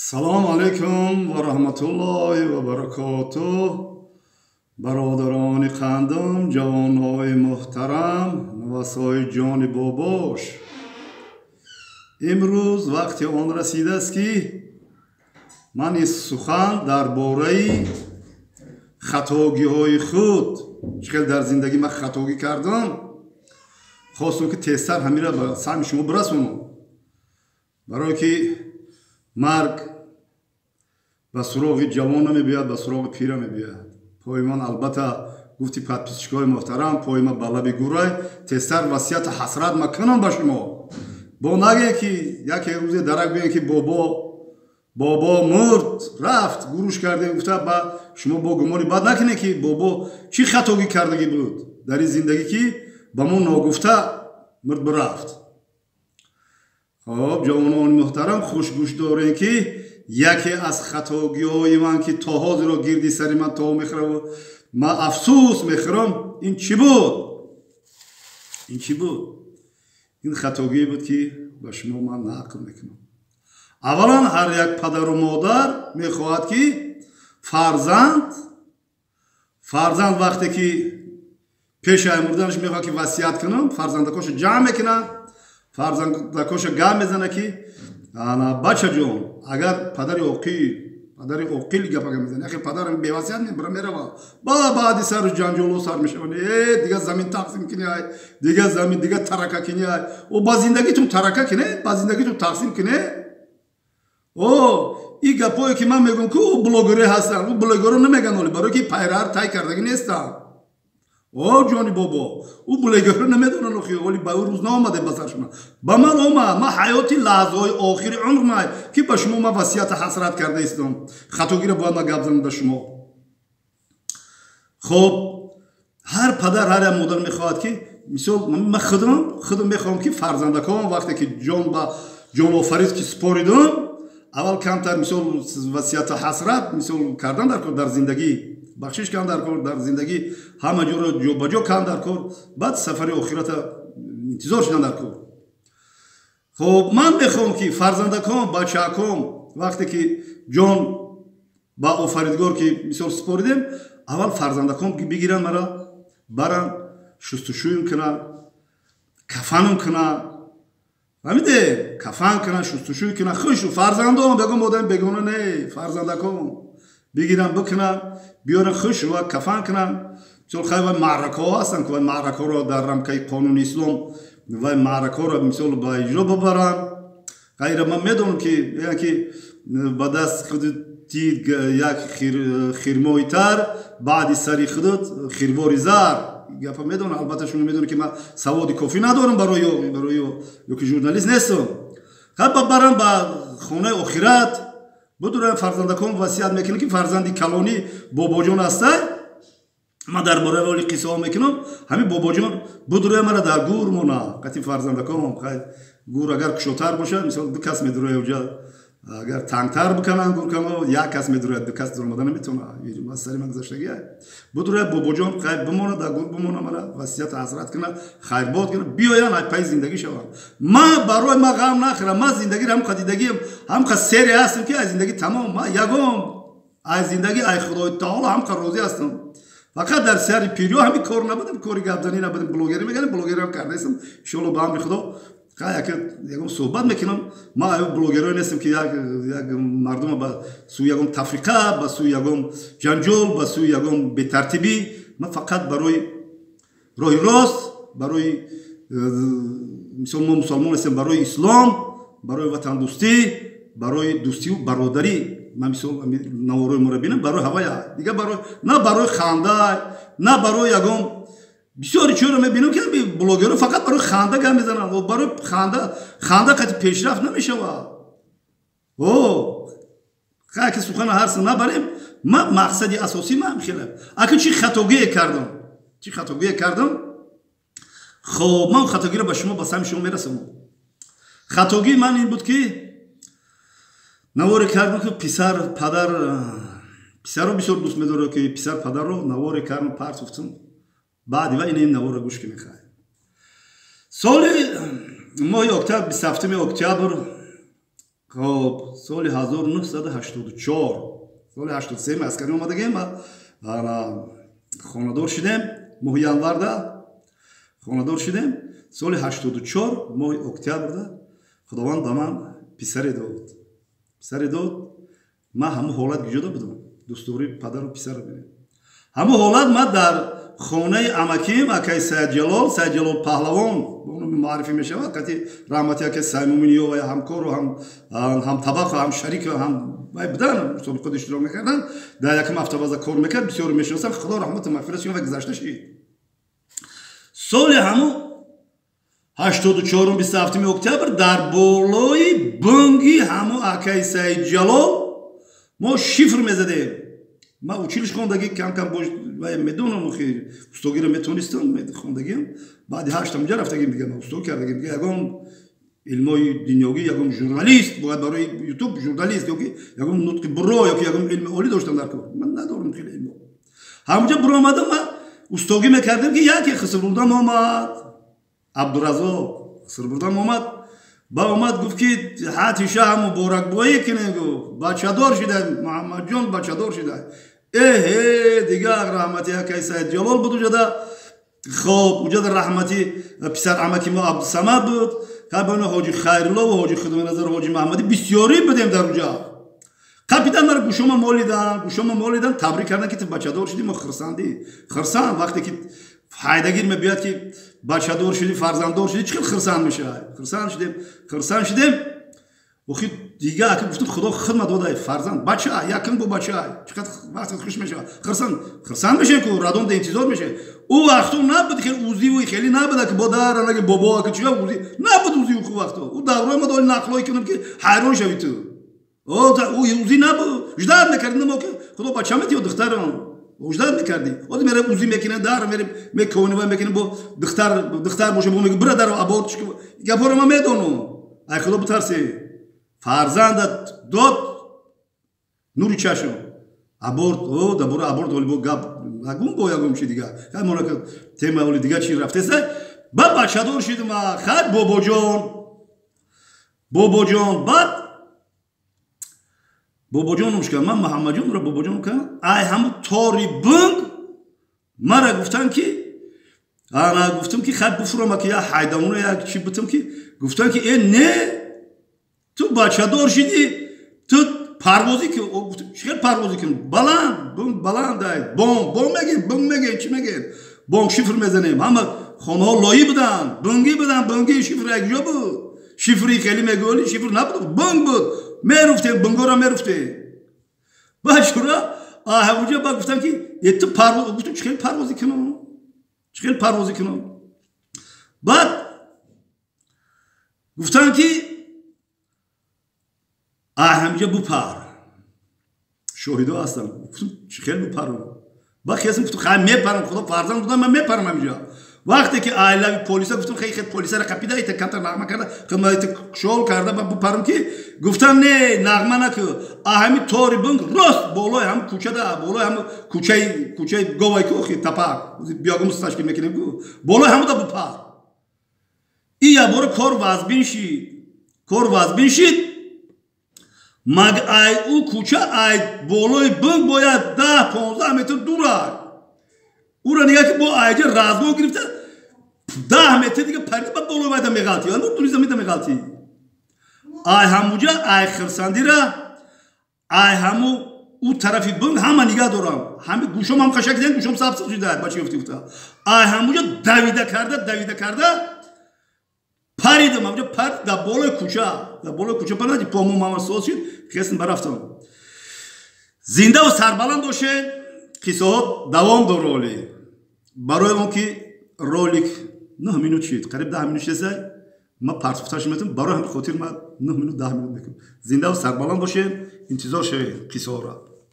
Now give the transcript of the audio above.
Салом алейкум ва раҳматуллоҳи ва баракотуҳ. Бародарони қандам, ҷавонҳои муҳтарам, навасои ҷони бобош. Имрӯз вақти он расидааст, ки ман ин сухан дар бораи хатогиҳои худ, чӣ хел дар зиндагӣ ман хатогӣ кардам, хостам, ки тезтар ҳамира ба саҳми шумо бирасонам, барое ки марг ба суроғи ҷавон намебиёяд, ба суроғи пира мебиёяд. Пои ман, албатта, гуфти подписчикҳои муҳтарам, пои ман ба лаби гурай. Тезтар васияту ҳасрат макунам ба шумо, бо наге ки яке рӯзе дарак бигӯем, ки бобо, бобо мурд, рафт, гуруш кардем гуфта, ба шумо бо гумони бад накунед, ки бобо чӣ хатогӣ кардагӣ буд дар ин зиндагӣ, ки ба мо ногуфта мурд, бирафт. Хоб, ҷавонони муҳтарам, хушгӯш дорем, ки яке аз хатогиҳои ман, ки то ҳозиро гирди сари ман то мехӯраву ман афсӯс мехӯрам, ин чӣ буд? Ин чӣ буд? Ин хатогие буд, ки ба шумо ман нақл мекунам. Аввалан, ҳар як падару модар мехоҳад, ки фарзанд вақте ки пеши мурданаш мехоҳад, ки васият кунам, фарзандакошо ҷамъ мекунад, фарзандакошо гап мезана, ки бачаҷон, агар падари оқил гапага мезана, яхе падарам бевасият мебара, мерава, ба баъди сару ҷанҷоло сар мешаванд: э, дига замин тақсим кини, ай дига замин, дига тарака кини, ай о ба зиндагитон тарака кине, ба зиндагитон тақсим кине. О, и гапое ки ман мегӯям, ки ӯ блогере ҳастанд, ӯ блогеро намеган, оли барое ки пайраҳар тай кардагӣ нестанд. О, ҷони бобо, ӯ блогеро намедонанд, охи оли ба ӯ рӯз наомаде ба саршона, ба ман омад. Ман ҳаёти лаҳзаҳои охири умр ки ба шумо ман васияту ҳасрат карда истом, хатогиро бояд ман гап занам ба шумо. Хоб, ҳар падар, ҳар як модар мехоҳад, ки мисол ман худам мехоҳам, ки фарзандаком вақте ки ҷон ба ҷонофарид ки споридум, аввал камтар мисол васияту ҳасрат мисол кардан дар кор, дар зиндагӣ бахшиш кан дар кор, дар зиндагӣ ҳама ҷоро ҷобаҷо кан дар кор, баъд сафари охирата интизор шудан дар кор. Хоб, ман мехоҳам, ки фарзандаком, бачааком вақте ки ҷон ба офаридгор ки мисол споридем, аввал фарзандаком бигиранд, мара баранд, шустушӯем кунанд, кафанам кунанд. Фаҳмиде? Кафан кунанд, шустушӯй кунанд хушу фарзандон, бегон одами бегона не, фарзандаком бигиранд, бикунанд, биёранд, хушва кафан кунанд. Мисол, хай, вай маъракаҳо ҳастанд, ки вай маъракаҳоро дар рамкаи қонуни ислом вай маъракаҳоро мисол ба иҷро бибаранд. Ғайра ман медонам, ки ки ба даст худти як хирмои тар, баъди сари худат хирвори зар. Гапа медонам, албатта, шумо медонед, ки ман саводи кофӣ надорам барои ё ки журналист нестам. Хай, барам ба хонаи охират будурам, фарзандакон васият мекунам, ки фарзанди калонӣ бобоҷон ҳастай, ман дар бораи оли қиссаҳо мекунам, ҳамин бобоҷон будуроя, мара дар гур мона қати фарзандакон. Хай, гур агар кушотар бошад, мисол, ду кас медуроя уҷа, агар тангтар бикананд гуркано, як кас медурояд, ду кас дуромада наметавона. Сари ман гузаштагия. Будуроя бобоҷон, хай, бимона, дар гур бимона, мара васияту ҳасрат кунад, хайрбод кунад, биёянд, ай пайи зиндагӣ шаванд. Ман барои ман ғам нахӯрам, ман зиндагиро ҳамқа дидагиам, ҳамқа сере ҳастам, ки аз зиндагӣ тамом, ман ягон аз зиндагӣ, ай Худои таоло ҳамқа розӣ ҳастам. Фақат дар сари пириё ҳамин кор набудам, кори гапзанӣ набудам, блогерӣ мекардам, блогерам кардаистам. Иншоалло, ба амри Худо, ягон суҳбат мекунам. Ман аю блогерое нестам, ки як мардума ба сӯи ягон тафриқа, ба сӯи ягон ҷанҷол, ба сӯи ягон бетартибӣ. Ман фақат барои роҳи рост, барои мисол, мо мусалмон ҳастем, барои ислом, барои ватандӯстӣ, барои дӯстию бародарӣ. Ман мисол наворои моро бинам, барои ҳавая, дига барои на барои ханда, на барои ягон. Бисёри чиро мебинам, ки блогеро фақат барои ханда гап мезананд. Барои ханда, ханда қати пешрафт намешавад. О, хай, ки сухана ҳарса набарем. Ман мақсади асосӣ ман хеле ака чӣ хатогие кардам, чӣ хатогие кардам. Хоб, ман хатогиро ба шумо, ба сами шумо мерасонам. Хатогии ман ин буд, ки наворе кардам, ки писар падар писарро бисёр дӯст медорад, ки писар падарро наворе кардам, партофтам. Баъди ва ин наворро гӯш ки мехоҳед. Соли моҳи октябр, 27-уми октябр. Хоб, соли 1984, соли 83 аскарӣ омадагем, хонадор шидем, моҳи январда хонадор шидем. Соли 84 моҳи октябрда Худованд ба ман писаре дод. Писаре дод. Ман ҳамун ҳолат гиҷода будам, дӯстдории падару писарро бинем. Ҳамун ҳолат ман дар хонаи амаким, акаи Саидҷалол, Саидҷалол Паҳлавон муаррифӣ мешавад, қати раҳмати акаи Саймуминиё ва ҳамкору ҳамтабақу ҳамшарику ҳам вай будан, мусобиқот иштирок мекарданд, дар якум автобаза кор мекард, бисёр мешиносам, Худо раҳмату мағфират кунад, гузашта шид. Соли ҳамун 84-ум 27 октябр дар болои бунги ҳамун акаи Саидҷалол мо шифр мезадем. Ман училище хондагӣ, кам-кам медонам, устогиро метонистам, хондагиам. Баъди ҳаштам ҷа рафтагим, дига ман устог кардагим. Дига ягон илмои дунёгӣ, ягон журналист бояд барои ютуб журналист ёки ягон нутқи буро ёки ягон илми олӣ доштам дар кор. Ман надорам хеле илмо. Ҳамунҷа буромадам, ман устогӣ мекардем, ки яке хисрбурдам омад, Абдуразоқ хисрбурдам омад. Ба омад, гуфт, ки ҳатиша муборакбоӣ кунем, гуфт, бачадор шида, Муҳаммадҷон бачадор шида. Эҳе, дигар раҳмати акаи Саидҷалол буд уҷада. Хоб, уҷада раҳмати писар амаки мо Абдусамад буд, кабана ҳоҷи Хайрулло ва ҳоҷи Худоназар, ҳоҷи Маҳмадӣ, бисёрӣ будем дар уҷа. Капитан мара гӯшома молидан, гӯшома молидан, табрик кардан, ки ту бачадор шудӣ, мо хирсандӣ. Хирсанд, вақте ки ҳайдагир мебиёяд, ки бачадор шудӣ, фарзанддор шудӣ, чӣ хел хирсанд мешавад. Хирсанд шудем, хирсанд шудем. Охи дига ака гуфтам, Худо хидмат додай фарзанд, бача, якм бу бача, чӣ қадр вақт хуш мешавад. Хирсанд, хирсанд мешавем, ку радом да интизор мешавем. Ӯ вақту набуд хел узиву хеле набуд, ки бодар анаги бобо ака чига узи набуд, узи ӯ вақту. Ӯ даврои ма доли нақлҳое кунам, ки ҳайрон шавӣ ту. Ӯ узи набуд, ждать мекардем мо, ки Худо бача метиё, духтарам. Ждать мекардем. Ози мерем, узи мекунем, дар мерем, меконем, мекунем, бо духтар, духтар боша, бо мегӯ бира дар аборт. Гапҳоро ман медонам. Ай Худо битарсед. Фарзандат дод нури чашм. Аборт, о, дар бораи аборт оли бо гап нагум, бо ягом чи дига. Хай, монака тема оли дига чи рафтеса. Ба бачадор шидам, хай, бобоҷон. Бобоҷон, баъд бобоҷоном шукам, ман Муҳаммадҷонро бобоҷоном кардам. Ай ҳамун тори бунг мара гуфтан, ки ана гуфтам, ки хай, буфурама, ки як ҳайдамона як чи бутам, ки гуфтан, ки э, не, ту бачадор шидӣ, ту парвозӣ ки. Чӣ хел парвозӣ кунам? Баланд бунг, баланд, ай бом, бом мегем, бунг мегем, чӣ мегем, бонг шифр мезанем. Ҳама хонаҳо лоӣ буданд, бунгӣ буданд, бунгӣ, шифр якҷо буд. Шифри хеле мегӯли, шифр набуд, бунг буд, меруфтем, бунгоро меруфтем. Баъд шура ҳамунҷа ба гуфтам, ки э, ту парвоз. Гуфтам, чӣ хел парвозӣ кунам, чӣ хел парвозӣ кунам? Баъд гуфтам, ки ҳаминҷа бупар, шоҳидо ҳастам. Гуфтам, чӣ хел бупарам? Ба хесм, гуфтам, хай, мепарам, Худо фарзанд додам, ман мепарам ҳаминҷа. Вақте ки айлави полиса, гуфтам, хай, хел полисаро қапида, ита камтар нағма карда, хидмат шол карда, ба бупарам, ки гуфтам, не, нағма наку, а ҳами тори бунг рост болои ҳам кӯчада, болои ҳам кӯчаи, кӯчаи говай ку, охи тапак биёгумус ташкил мекунем ку, болои ҳамуда бупар. И якбора кор вазбин шид, кор вазбин шид. Маг ай ӯ кӯча, ай болои бунг бояд 10-15 метр дурак. Ӯро нигаҳ, ки бо айҷа разгон гирифта, 10 метр дига парида, ба болои вайда меғалтӣ, дури замида меғалтӣ. Ай ҳамуҷа, ай хирсандира, ай ҳаму ӯ тарафи бунг ҳама нигаҳ дорам, ҳами гӯшом ҳам қашак дидем, гӯшом сабз шуда, бача ёфти гуфта. Ай ҳамуҷа давида карда, давида карда паридам, ҳамуҷа пар, дар болои кӯча, дар болои кӯча парида, помом ҳама соз шид, хестм, барафтам. Зиндаву сарбаланд бошед. Қиссаҳо давом дора, оли барои он ки ролик 9 минут шид, қариб 10 минут шидаса, ман партофташ метавонам, барои ҳамин хотир ман 9 минут, 10 минут мекунам. Зиндаву сарбаланд бошед, интизор шавед қиссаҳоро.